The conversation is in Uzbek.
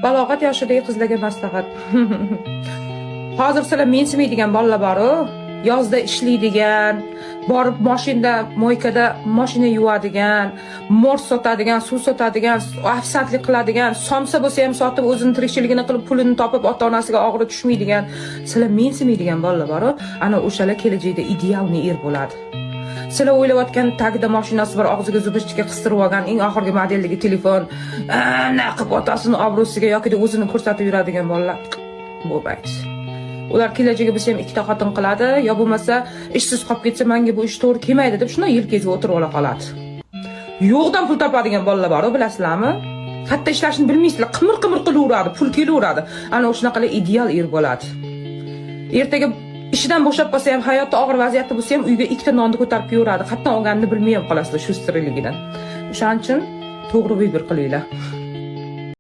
Balog'at yoshidagi qizlarga maslahat. Hozir sizlar mensimaydigan bolalar bor-u, yozda ishlaydigan, borib moshinada, мойка da mashina yuvadigan, mors sotadigan, suv sotadigan, ofitsiantlik qiladigan, somsa bo'lsa ham sotib, o'zini tirikchiligini qilib, pulini topib, ota-onasiga og'ri tushmaydigan, sizlar mensimaydigan bolalar bor-u, ana o'shalar kelajakda идеальный er bo'ladi. Sizlar o'ylayotgan tagida mashinasi bor, og'ziga зубочистка qistirib olgan, eng oxirgi modeldagi telefon, ana qilib otasini obro'siga yoki o'zini ko'rsatib yuradigan bolalar bo'lmaydi. Ular kelajagi bo'lsa ham ikkita xotin qiladi, yo bo'lmasa ishsiz qolib ketsa, "Menga bu ish to'g'ri kelmaydi", deb shunday yelkasiga o'tirib ola qoladi. Yo'qdan pul topadigan bolalar bor, bilasizlarmi? Hatto ishlashni bilmaysizlar, qimir qimir qilaveradi, pul kelaveradi. Ana o'shanaqalar ideal er bo'ladi. Ertaga ishidan bo'shab qolsa ham, hayotda og'ir vaziyatda bo'lsa ham, uyga ikkita nonni ko'tarib kelaveradi. Qayerdan olganini bilmay ham qolasizlar shu stiriligidan. O'shaning uchun to'g'ri выбор qilinglar.